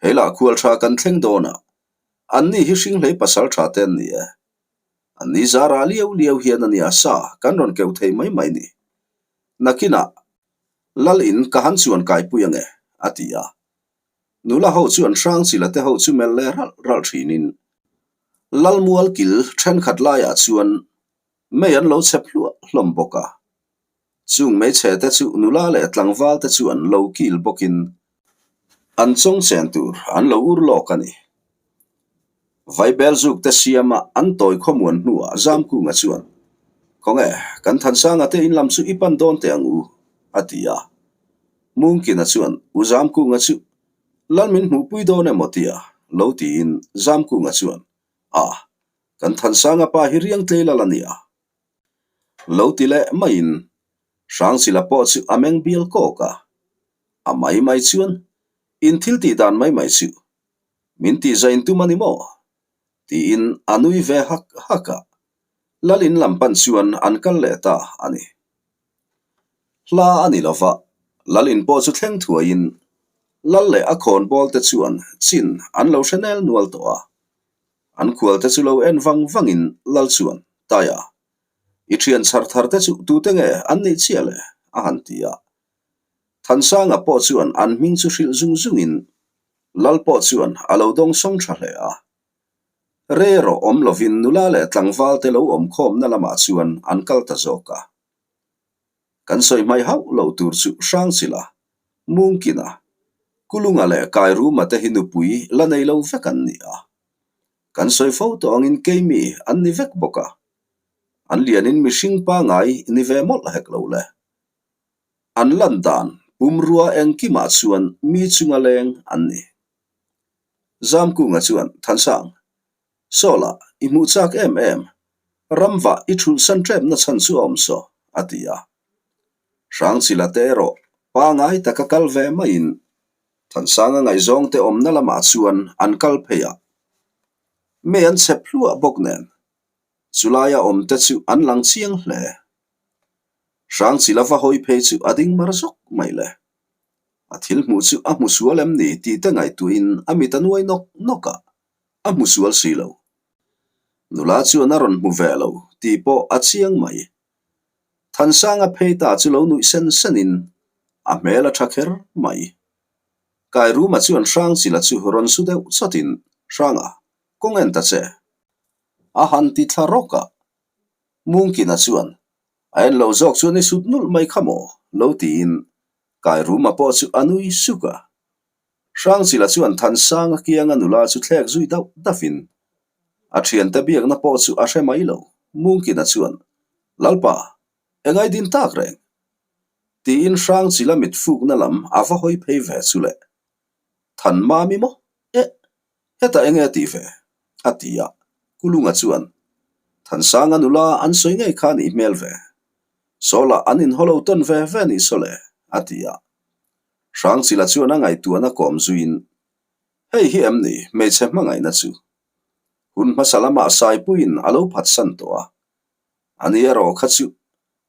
hei lah khual tha kan thleng dawn a, anni hi hringhlei pasal tha te an ni e. Anni zarah liau liau hian a nia sa kan rawn keuh thei mai mai ni. Nakinah Lal in ka han chuan kaipui ange, a ti a. Nula ho chuan Hrangchila te ho chu melh leh ralh ralh thinin Lalmual kil thenkhat laiah chuan mei an lo chep hluah hlawm bawk a. Chung hmeichhe te chu nula leh tlangval te chuan lo kil bawkin an chawng chen tur an lo ur lawk a ni. Vaibel zuk te siama an tawi khawmuan hnuah Zamkunga chuan, Khawnge, kan Thansanga te in lam chu i pan dawn teh ang u, a ti a. Mungkina chuan, U Zamkunga chu lal min hmuhpui dawn emaw tia lo tiin Zamkunga chuan, A, kan Thansanga pa hi riang tlei lal a nia. Lo ti leh maiin Hrangchila pawh chu a meng bial kawk a, a mai mai chuan in thil tih dan mai mai chu min tih zain tum a ni maw? tiin a nui ve hak hak a, Lal in lam pan chuan an kal leh ta a ni. Hla a ni lova, Lal in pawh chu thleng thuaiin Lal leh a khawnbawl te chuan chin an lo hre nel nual tawh a. An khual te chu lo en vang vangin Lal chuan, Taia, i thian chhar thar te chu tute nge an nih chiah le? a han ti a. Thansanga pawh chuan an hming chu hrilh zung zungin Lal pawh chuan a lo dawng sawng tha hle a. Rei erawh awm lovin nula leh tlangval te lo awm khawmna lamah chuan an kal ta zawk a. Kan sawi hmai hauh lo tur chu Hrangchila, Mungkina, Kulunga leh Kairuma te hi nupui la nei lo vek an ni a. Kan sawi fo tawh angin keimi an ni vek bawk a. An lianin mihring pangai ni ve mawlh hek lo le. An lan dan pumrua engkimah chuan mi chunga leng an ni. Zamkunga chuan, Thansang, Sawla, i hmuh chak em em, ramvah i thulhsan ṭepna chhan chu a awm saw, a ti a. Hrangchila te erawh pangai taka kal ve maiin Thansanga ngaihzawngte awmna lamah chuan an kal phei a. Mei an chhep hluah bawk nen, chulaia awmte chu an lang chiang hle. Hrangchila va hawi phei chu a ding mar zawk mai le. A thil hmuh chu a hmu sual em ni tih te ngaihtuahin a mit a nuai nawk nawk a, a hmu sual si lo. Nula chuan a rawn hmu ve lo tih pawh a chiang mai. Thansanga phei ta chu lo nuih sen senin a hmel a tha kher mai. Kairuma chuan Hrangchila chu rawn su deuh chawtin, Hranga, kawng en ta che. A han ti thla rawk a. Mungkina chuan, A en lo zawk chuan i sut nulh mai kha maw? lo tiin Kairuma pawh chu a nui suk a. Hrangchila chuan Thansanga kianga nula chu thlek zui dauh dauhin a thiante biakna pawh chu a hre mai lo. Mungkina chuan, Lalpa, engai din tak reng? tiin Hrangchila mit fukna lam a va hawi phei ve chu le. Than mami maw? Eh, hetah enge a tih ve? a ti a. Kulunga chuan, Thansanga nula an sawi ngei kha a nih hmel ve. Sawlah an inhaw lo tawn ve ve nih saw le, a ti a. Hrangchila chuan a ngaihtuahna kawm zuiin, Hei hi em ni hmeichhe hmangaihna chu? Hun hmasa lamah Saipuiin a lo phatsan tawh a. Ani erawh kha chu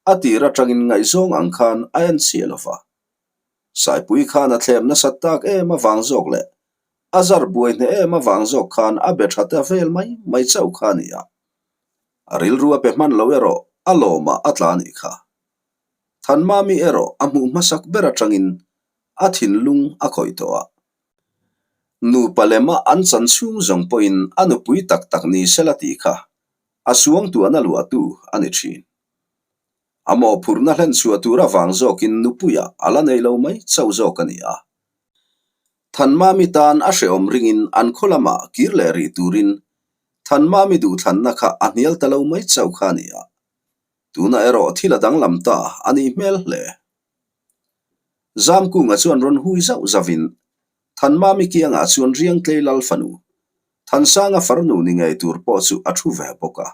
a tir atangin ngaihzawng ang khan a en chhiah lo va. Saipui khan a thlem nasat tak em avang zawk leh a zar buai hneh em avang zawk khan a be tha ta vel mai mai chauh kha a ni a. A rilru a pe hman lo erawh a lawmah a tla nih kha. Thanmami erawh a hmuh hmasak ber atangin a thinlung a khawih tawh a. Nupa lema an chan chhung zawng pawhin a nupui tak tak ni sela tih kha a suangtuahna luahtu a ni thin. A mawhphurhna hlen chhuah tur avang zawkin nupuiah a la nei lo mai chauh zawk a ni a. Thanmami tan a hrehawm ringin an khaw lamah kir leh rih turin Thanmami duhthlanna kha a hnial ta lo mai chauh kha a ni a. Tunah erawh thil a danglam ta a nih hmel hle. Zamkunga chuan rawn hui zauh zauhin Thanmami kiangah chuan Riangtlei Lal fanu, Thansanga farnu ni ngei tur pawh chu a thu ve bawk a.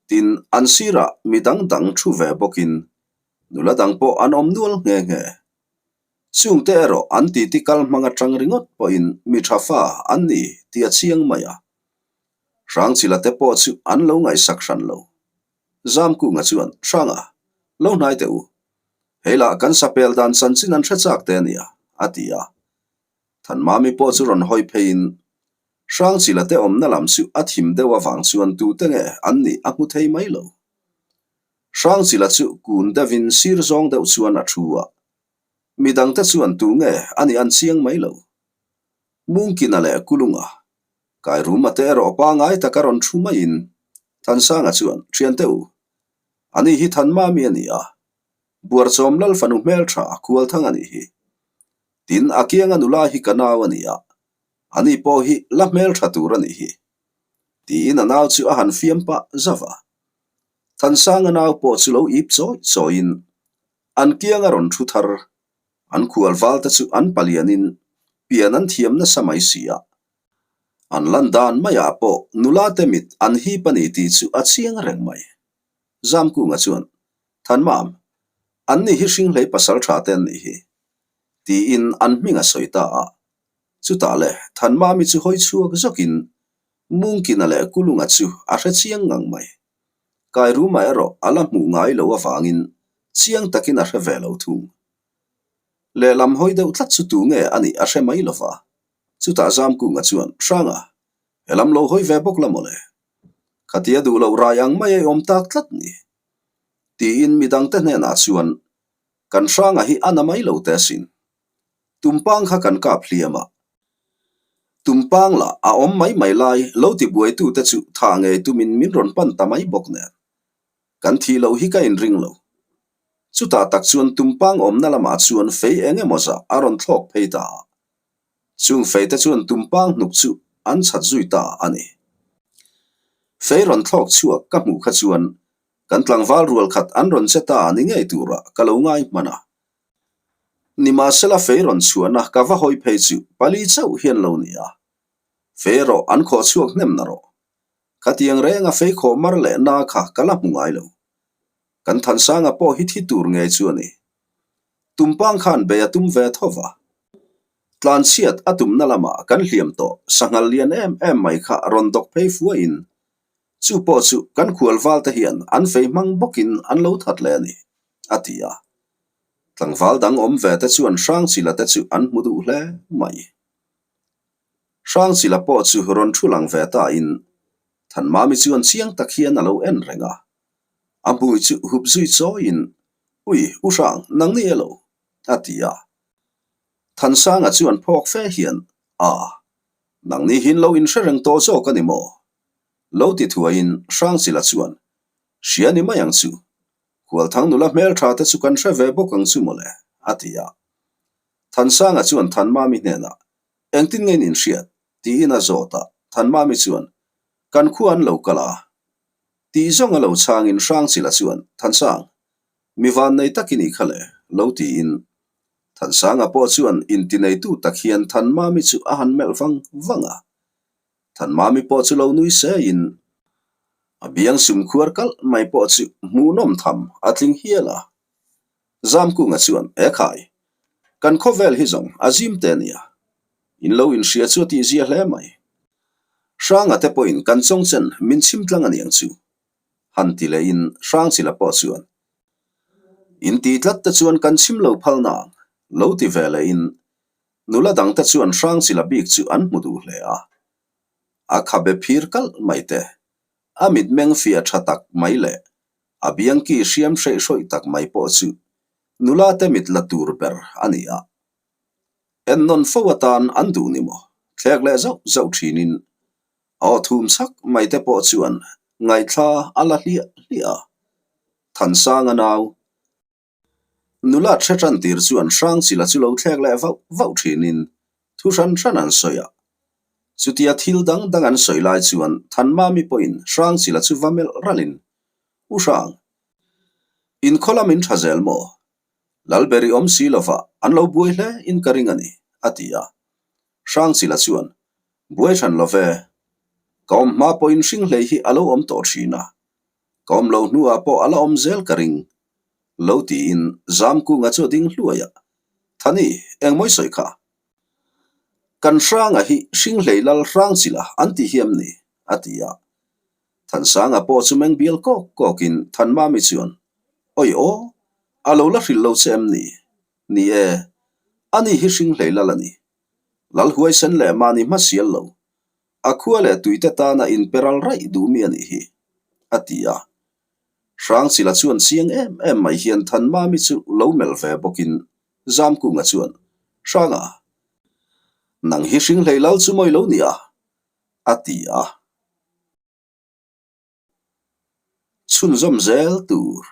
Tin, an sirah mi dang dang thu ve bawkin nula dang pawh an awm nual nghe nghe. Chungte erawh an titi kal hmang atang ringawt pawhin mi tha fa an ni tih a chiang mai a. Hrangchila te pawh chu an lo ngaihsak hran lo. Zamkunga chuan, Hranga, lo hnai teh u. Hei lah kan sapel dan chanchin an hre chak te a nia, a ti a. Thanmami pawh chu rawn hawi pheiin Hrangchila te awmna lam chu a thim deuh avang chuan tute nge an nih a hmu thei mai lo. Hrangchila chu kun deuhin sir zawng deuh chuan a thu a. Midangte chuan tu nge a nih an chiang mai lo. Mungkina leh Kulunga, Kairuma te erawh pangai taka rawn thu maiin Thansanga chuan, Thiante u, ani hi Thanmami a ni a, Buarchawm Lal fanu hmeltha Khualthang a nih hi. Tin, a kianga nula hi ka nau a ni a, ani pawh hi la hmeltha tur a nih hi. Tiin a nau chu a han fiam pah zauh a. Thansanga nau pawh chu lo ip chawi chawiin an kianga rawn thu thar, an khual val te chu an palianin pian an thiam nasa mai si a. An lan dan maiah pawh nula te mit an hip a ni tih chu a chiang reng mai. Zamkunga chuan, Thanmam, an ni hi hringhlei pasal tha te an nih hi, tiin an hming a sawi ta a. Chutah le Thanmami chu hawi chhuak zawkin Mungkina leh Kulunga chu a hre chiang ngang mai. Kairuma erawh a la hmuh ngai lo avangin chiang takin a hre ve lo thung. Lehlam hawi deuh tlat chu tu nge a nih a hre mai lo va. Chutah Zamkunga chuan, Hranga, helam lo hawi ve bawk la mawle. Khatia duh loh rai ang mai a i awm tak tlat ni. Tiin midangte hnenah chuan, Kan Hranga hi a na mai lo te asin. Tumpang kha kan kap hliam a. Tumpang lah a awm mai mai lai lo ti buaitute chu tha ngei tumin min rawn pan ta mai bawk nen. Kan thih loh hi ka inring lo. Chutah tak chuan tumpang awmna lamah chuan fei eng emaw zah a rawn thlawk phei ta a. Chung fei te chuan tumpang hnuk chu an chhat zui ta a ni. Fei rawn thlawk chhuak ka hmuh kha chuan kan tlangval rual khat an rawn che ta ni ngei turah ka lo ngai hman a. Nimahsela fei rawn chhuahna ka va hawi phei chu pali chauh hian lo ni a. Fei erawh an khawh chhuak hnem na rawh. Khatiang renga fei khawh mar leh na kha ka la hmu ngai lo. Kan Thansanga pawh hi thi tur ngei chu a ni. Tumpang khan bei a tum ve tho va. Tlanchhiat a tumna lamah kan hliam tawh sanghal lian em em mai kha rawn dawk phei fuaiin chu pawh chu kan khual valte hian an fei hmang bawkin an lo that leh a ni, a ti a. Tlangval dang awm ve te chuan Hrangchila te chu an hmu duh hle mai. Hrangchila pawh chu rawn thu lang ve ta in Thanmami chuan chiang tak hian a lo en reng a. A hmui chu hup zui chawiin, Ui, U Hrang, nang ni elo? a ti a. Thansanga chuan phawk fe hian, A, nang ni hin lo inhre reng tawh zawk a ni maw? Lo ti thuaiin Hrangchila chuan, Hria ni mai ang chu. Khualthang nula hmeltha te chu kan hre ve bawk ang chu mawle, a ti a. Thansanga chuan Thanmami hnenah, Engtin nge in inhriat? tiin a zawt a. Thanmami chuan, Kan khua an lo kal a. Tih zawng a lo chhangin Hrangchila chuan, Thansang, mi vannei tak i nih kha le, lo tiin. Thansanga pawh chuan intineitu tak hian Thanmami chu a han melh vang vang a. Thanmami pawh chu lo nui seiin. A biang sum khuar kalh mai pawh chu hmuhnawm tham a tling hial a. Zamkunga chuan, E khai, kan khawvel hi zawng a zim te nia. In lo inhria chu a tihzia hle mai. Hranga te pawhin kan chawngchen min chhim tlang a niang chu. Han ti lehin Hrangchila pawh chuan, In ti tlat te chuan kan chhim lo phal nang, lo ti ve lehin nula dangte chuan Hrangchila bik chu an hmu duh hle a. A khabe phir kalh mai te, a mitmeng fiah tha tak mai leh a biangki hriam hreih hrawih tak mai pawh chu nula te mit la tur ber a ni a. Ennawn fo atan an duh ni maw? Thlek leh zauh zauh thinin aw thum chhak mai te pawh chuan ngaihthla a la hliah hliah a. Thansanga nau Nula hre tan tir chuan Hrangchila chu lo thlek leh vauh vauh thinin thu hran hran an sawi a. Chutia thil dang dang an sawi lai chuan Thanmami pawhin Hrangchila chu va melh ralhin, U Hrang, inkhaw lam in tha zel maw? Lalberi awm si lova an lo buai hle in ka ring a ni, a ti a. Hrangchila chuan, Buai hran lo ve, ka awm hma pawhin hringhlei hi a lo awm tawh thin a, Ka awm lo hnuah pawh a la awm zel ka ring lo tiin Zamkunga chu a ding hluai a, Thani, engmawi sawi kha? Kan Hranga hi Hringhlei Lal Hrangchila an ti hiam ni? a ti a. Thansanga pawh chu meng bial kawk kawkin Thanmami chuan, Awi aw, a lo la hrilh lo che em ni? Ni e, ani hi Hringhlei Lal a ni. Lal huaisen leh mahni hmasial lo. A khua leh tuite tana inperal raih duh mi a nih hi, a ti a. Hrangchila chuan chiang em em mai hian Thanmami chu lo melh ve bawkin Zamkunga chuan, Hranga, nang hi hringhlei lal chu mawi lo nia, a ti a. Chhunzawm zel tur.